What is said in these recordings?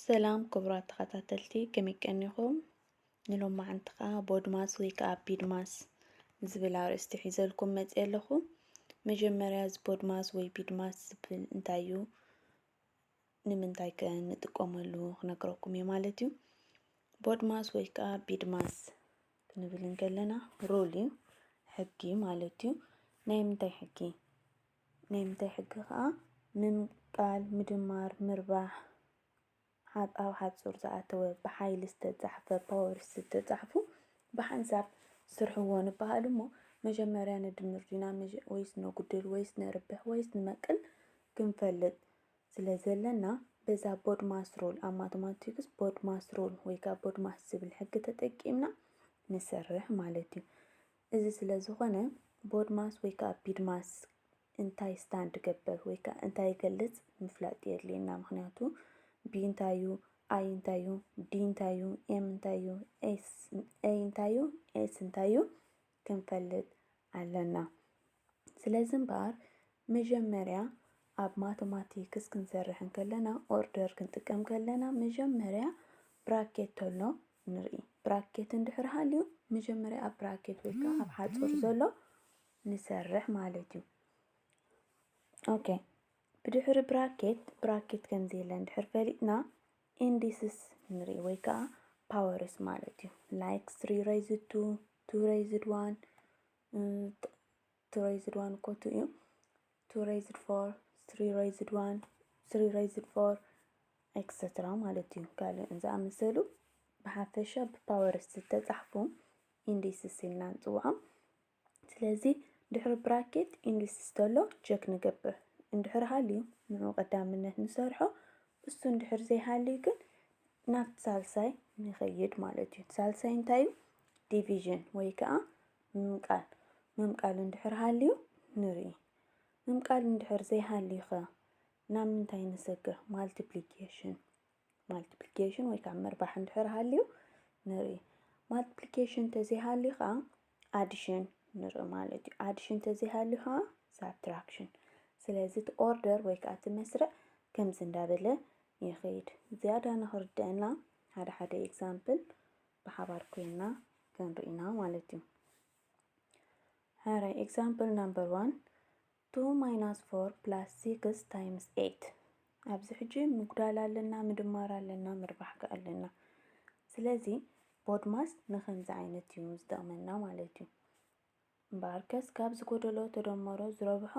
ሰላም ክቡራት ተኸታተልቲ፣ ከመይ ቀኒኹም? ንሎማዓንቲ ከኣ ቦድማስ ወይ ከኣ ቢድማስ ዝብል ኣርእስቲ ሒዘልኩም መጽየ ኣለኹ። መጀመርያ፣ እዚ ቦድማስ ወይ ቢድማስ ዝብል እንታይ እዩ? ንምንታይ ከ ንጥቀመሉ ክነግረኩም እየ ማለት እዩ። ቦድማስ ወይ ከኣ ቢድማስ ክንብል እንከለና፣ ሩል እዩ፣ ሕጊ ማለት እዩ። ናይ ምንታይ ሕጊ? ናይ ምንታይ ሕጊ ከኣ? ምምቃል፣ ምድማር፣ ምርባሕ፣ ሓ-፣ ኣብ ሓጹር ዝኣተወ፣ ብሓይሊ ዝተጻሕፈ፣ ፓወርስ ዝተጻሕፉ ብሓንሳብ ስርሕዎ ንበሃል እሞ፣ መጀመርያ ንድምር ዲና መጀ-፣ ወይስ ነጉድል ወይስ ነርብሕ ወይስ ንመቅል ክንፈልጥ ስለ ዘለና፣ በዛ ቦድማስ ሩል፣ ኣብ ማተማቲክስ ቦድማስ ሩል ወይ ከኣ ቦድማስ ዝብል ሕጊ ተጠቂምና ንሰርሕ ማለት እዩ። እዚ ስለ ዝኾነ፣ ቦድማስ ወይ ከኣ ቢድማስ እንታይ ስታንድ ይገብር ወይ ከኣ እንታይ ይገልጽ ምፍላጥ የድልየና። ምኽንያቱ፣ ቢ እንታይ እዩ፣ ኣይ እንታይ እዩ፣ ዲ እንታይ እዩ፣ ኤም እንታይ እዩ፣ ኤስ፣ ኤ እንታይ እዩ፣ ኤስ እንታይ እዩ ክንፈልጥ ኣለና። ስለዚ እምበኣር፣ መጀመርያ ኣብ ማተማቲክስ ክንሰርሕ እንከለና፣ ኦርደር ክንጥቀም ከለና፣ መጀመርያ ብራኬት ተሎ ንርኢ። ብራኬት እንድሕር ሃልዩ፣ መጀመርያ ኣብ ብራኬት ወይ ከኣ ኣብ ሓጹር ዘሎ ንሰርሕ ማለት እዩ። ኦኬ፣ ብድሕሪ ብራኬት፣ ብራኬት ከም ዘየለ እንድሕር ፈሊጥና፣ ኢንዲስስ ንርኢ ወይ ከኣ ፓወርስ ማለት እዩ። ላይክ፣ three raised two፣ two raised one፣ እ፣ two raised one እኮ two እዩ። two raised four፣ three raised one፣ three raised four፣ ኤክሰትራ ማለት እዩ። ካልእን ዝኣመሰሉ ብሓፈሻ ብፓወርስ ዝተጻሕፉ ኢንዲስስ ኢልና ንጽውዖም። ስለዚ ድሕሪ ብራኬት ኢንዲስስ ተሎ ቸክ ንገብር። እንድሕር ሃልዩ ንዑ ቀዳምነት ንሰርሖ። እሱ እንድሕር ዘይሃልዩ ግን ናብቲ ሳልሳይ ንኸይድ ማለት እዩ። ሳልሳይ እንታይ እዩ? ዲቪዥን ወይ ከኣ ምምቃል። ምምቃል እንድሕር ሃልዩ ንርኢ። ምምቃል እንድሕር ዘይሃልዩ ኸ ናብ ምንታይ ንሰግር? ማልቲፕሊኬሽን። ማልቲፕሊኬሽን ወይ ከኣ ምርባሕ እንድሕር ሃልዩ ንርኢ። ማልቲፕሊኬሽን እንተዘይሃልዩ ኸኣ ኣዲሽን ንርኢ ማለት እዩ። ኣዲሽን እንተዘይሃልዩ ኸኣ ሳብትራክሽን። ስለዚ እቲ ኦርደር ወይ ከኣ እቲ መስርዕ ከምዚ እንዳበለ ይኸይድ። ዝያዳ ንኽርድአና ሓደ ሓደ ኤግዛምፕል ብሓባር ኮይንና ክንርኢና ማለት እዩ። ሕራይ፣ ኤግዛምፕል ናምበር ዋን፣ two minus four plus six times eight። ኣብዚ ሕጂ ምጉዳል ኣለና፣ ምድማር ኣለና፣ ምርባሕ ከ ኣለና። ስለዚ ቦድማስ ንኸምዚ ዓይነት እዩ ዝጠቕመና ማለት እዩ። እምበኣርከስ ካብ ዝጎደሎ ተደመሮ ዝረብሖ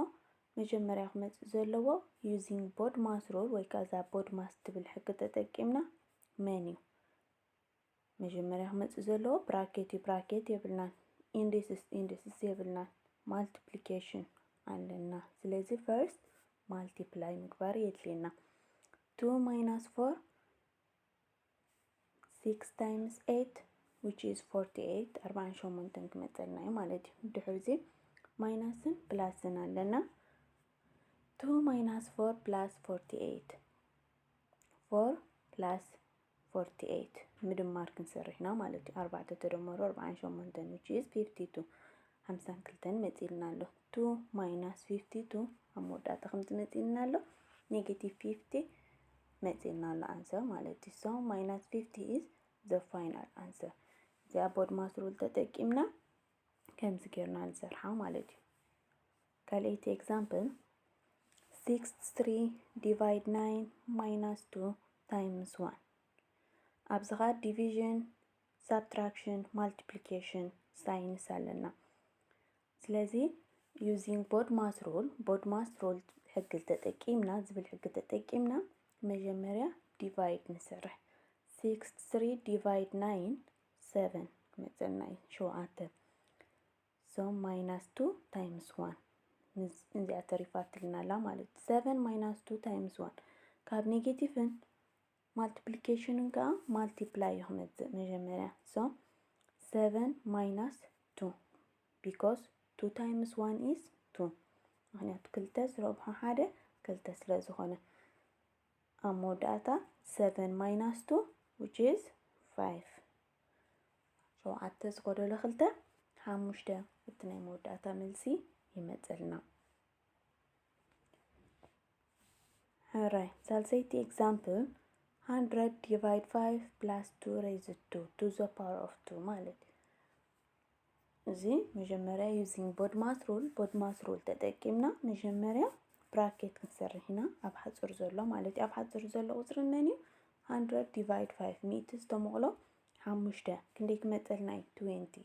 መጀመርያ ክመጽእ ዘለዎ፣ ዩዚንግ ቦድማስ ሩል ወይ ከኣ እዛ ቦድማስ ትብል ሕጊ ተጠቂምና መን እዩ? መጀመርያ ክመጽእ ዘለዎ ብራኬት እዩ፣ ብራኬት የብልናን። ኢንዲስስ፣ ኢንዲስስ የብልናን። ማልቲፕሊኬሽን ኣለና። ስለዚ ፈርስት ማልቲፕላይ ምግባር የድልየና። two minus four፣ six times eight, which is forty eight፣ ኣርባዓን ሸሞንተን ክመጸልና እዩ ማለት እዩ። ድሕሪ እዚ ማይናስን ፕላስን ኣለና። two minus four plus forty eight፣ four plus forty eight ምድማር ክንሰርሕ ኢና ማለት እዩ። ኣርባዕተ ተደመሩ ኣርባዓን ሸሞንተን፣ which is fifty two። ሓምሳን ክልተን መጺእልና ኣሎ። two minus fifty two ኣብ መወዳእታ ከምቲ መጺእልና ኣሎ፣ ኔጌቲቭ ፊፍቲ መጺእልና ኣሎ ኣንሰር ማለት እዩ። So minus fifty is the final answer። እዚኣ ቦድማስ ሩል ተጠቂምና ከምዚ ጌርና ንሰርሓ ማለት እዩ። ካልኣይቲ ኤግዛምፕል፣ six three divide nine minus two times one። ኣብዚ ኸኣ ዲቪዥን፣ ሳብትራክሽን፣ ማልቲፕሊኬሽን ሳይንስ ኣለና። ስለዚ ዩዚንግ ቦድማስ ሩል፣ ቦድማስ ሩል ሕጊ ተጠቂምና፣ ዝብል ሕጊ ተጠቂምና መጀመርያ ዲቫይድ ንሰርሕ። six three divide nine፣ seven ክመጸና እዩ፣ ሸውዓተ። So minus two times one፣ ንዝ-፣ ንዚኣ ተሪፋትልና ኣላ ማለት እዩ። Seven minus two times one፣ ካብ ኔጌቲቭን ማልቲፕሊኬሽንን ከኣ ማልቲፕላይ እዩ ክመጽእ መጀመርያ። So seven minus two፣ because two times one is two። ምኽንያቱ ክልተ ዝረብሖ ሓደ ክልተ ስለ ዝኾነ። ኣብ መወዳእታ seven minus two፣ which is five። ሸውዓተ ዝጎደሎ ክልተ፣ ሓሙሽተ፣ እቲ ናይ መወዳእታ መልሲ ይመጸልና። ሕራይ፣ ሳልሰይቲ ኤግዛምፕል፣ hundred divide five plus two raised to two to the power of two ማለት እዩ። እዚ መጀመርያ using BODMAS rule፣ BODMAS rule ተጠቂምና መጀመርያ ብራኬት ክንሰርሕ ኢና። ኣብ ሓፁር ዘሎ ማለት እዩ። ኣብ ሓፁር ዘሎ ቁፅሪ መን እዩ? Hundred divide five፣ ሚእቲ ዝተመቕሎ ሓሙሽተ ክንደይ ክመፀልና እዩ? Twenty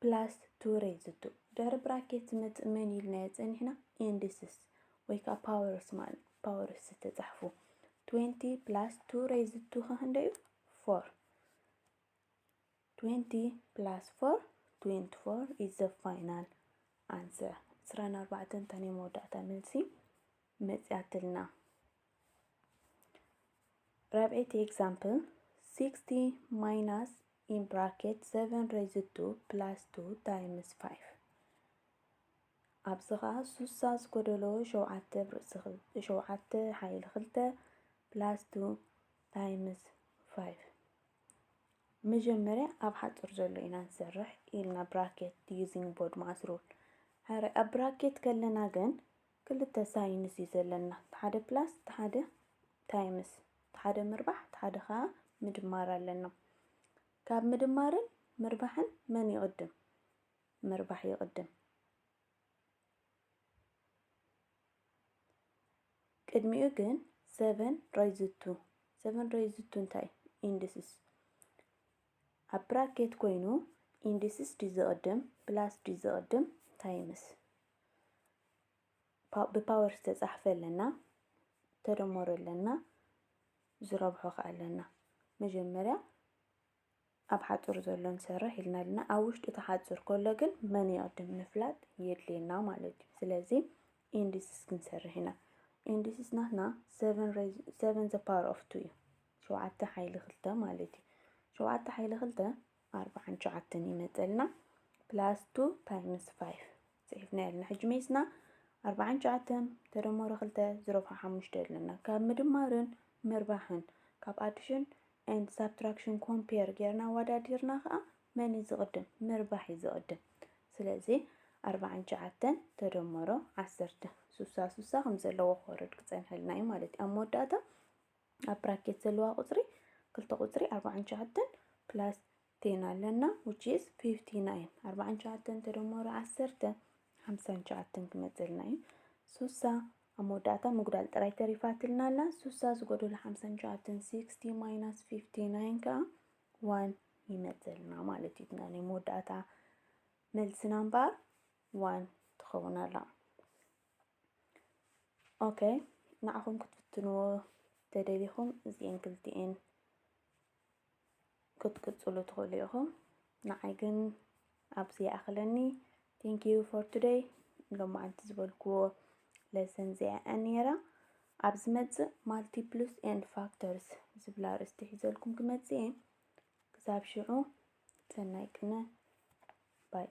plus two raised to ድሕሪ ብራኬት ዝመፅእ መን ኢልናዮ ፀኒሕና? Indices ወይ ከዓ powers ማለት powers ዝተፃሕፉ። Twenty plus two raised to ከ ክንደይ እዩ? Four። Twenty plus four, twenty-four is the final answer። ዕስራን ኣርባዕተን ታኒ መወዳእታ መልሲ መፅያትልና። ራብዐይቲ example፣ sixty minus in bracket seven raised to plus two times five። ኣብዚ ኸዓ ሱሳ ዝጎደሎ ሸውዓተ ብርእሲ ኽል-፣ ሸውዓተ ሓይሊ ክልተ plus two times five። መጀመርያ ኣብ ሓፁር ዘሎ ኢና ንሰርሕ ኢልና ብራኬት using BODMAS rule። ሕራይ ኣብ ብራኬት ከለና ግን ክልተ ሳይንስ እዩ ዘለና። እቲ ሓደ ፕላስ፣ እቲ ሓደ ታይምስ፣ እቲ ሓደ ምርባሕ፣ እቲ ሓደ ኸዓ ምድማር ኣለና። ካብ ምድማርን ምርባሕን መን ይቕድም? ምርባሕ ይቕድም። ቅድሚኡ ግን seven raised to፣ seven raised to እንታይ? Indices። ኣብ ብራኬት ኮይኑ indices ድዩ ዝቕድም ፕላስ ድዩ ዝቕድም ታይምስ? ፓ-፣ ብፓወር ዝተፃሕፈ ኣለና፣ ተደመሩ ኣለና፣ ዝረብሖ ከ ኣለና። መጀመርያ ኣብ ሓፁር ዘሎ ንሰርሕ ኢልና ኣለና። ኣብ ውሽጢ እቲ ሓፁር ከሎ ግን መን ይቕድም ምፍላጥ የድልየና ማለት እዩ። ስለዚ indices ክንሰርሕ ኢና። Indices ናትና seven raise-፣ seven the power of two እዩ። ሸውዓተ ሓይሊ ክልተ ማለት እዩ። ሸውዓተ ሓይሊ ክልተ ኣርባዓን ትሽዓተን ይመፀልና። Plus two times five ፅሒፍና ኣለና። ሕጂ መይስና ኣርባዓን ትሽዓተን ተደመሩ ክልተ ዝረብሖ ሓሙሽተ ኣለና። ካብ ምድማርን ምርባሕን፣ ካብ addition and subtraction compare ጌርና ኣወዳዲርና ኸዓ መን እዩ ዝቕድም? ምርባሕ እዩ ዝቕድም። ስለዚ ኣርባዓን ትሽዓተን ተደመሩ ዓሰርተ፣ ሱሳ ሱሳ ከም ዘለዎ ክወርድ ክፀንሐልና እዩ ማለት እዩ። ኣብ መወዳእታ ኣብ ብራኬት ዘለዋ ቁፅሪ፣ ክልተ ቁፅሪ ኣርባዓን ትሽዓተን plus ten ኣለና፣ which is fifty nine። ኣርባዓን ትሽዓተን ተደመሩ ዓሰርተ፣ ሓምሳን ትሽዓተን ክመፅልና እዩ። ሱሳ ኣብ መወዳእታ ምጉዳል ጥራይ ተሪፋትልና ኣላ። ሱሳ ዝጎደሎ ሓምሳን ትሽዓተን፣ sixty minus fifty nine ከዓ one ይመፅልና ማለት እዩ። ናይ መወዳእታ መልስና እምበኣር one ትኸውን ኣላ። ኦኬ፣ ንዓኹም ክትፍትንዎ ተደሊኹም እዚኤን ክልቲኤን ክትቅጽሉ ትኽእሉ ኢኹም። ንዓይ ግን ኣብዚ ይኣኽለኒ። Thank you for today። ሎማዓንቲ ዝበልክዎ lesson እዚኣ እያ ነይራ። ኣብ ዝመጽእ multiples and factors ዝብል ኣርእስቲ ሒዘልኩም ክመጽእ እየ። ክሳብ ሽዑ ሰናይ ቅነ። ባይ።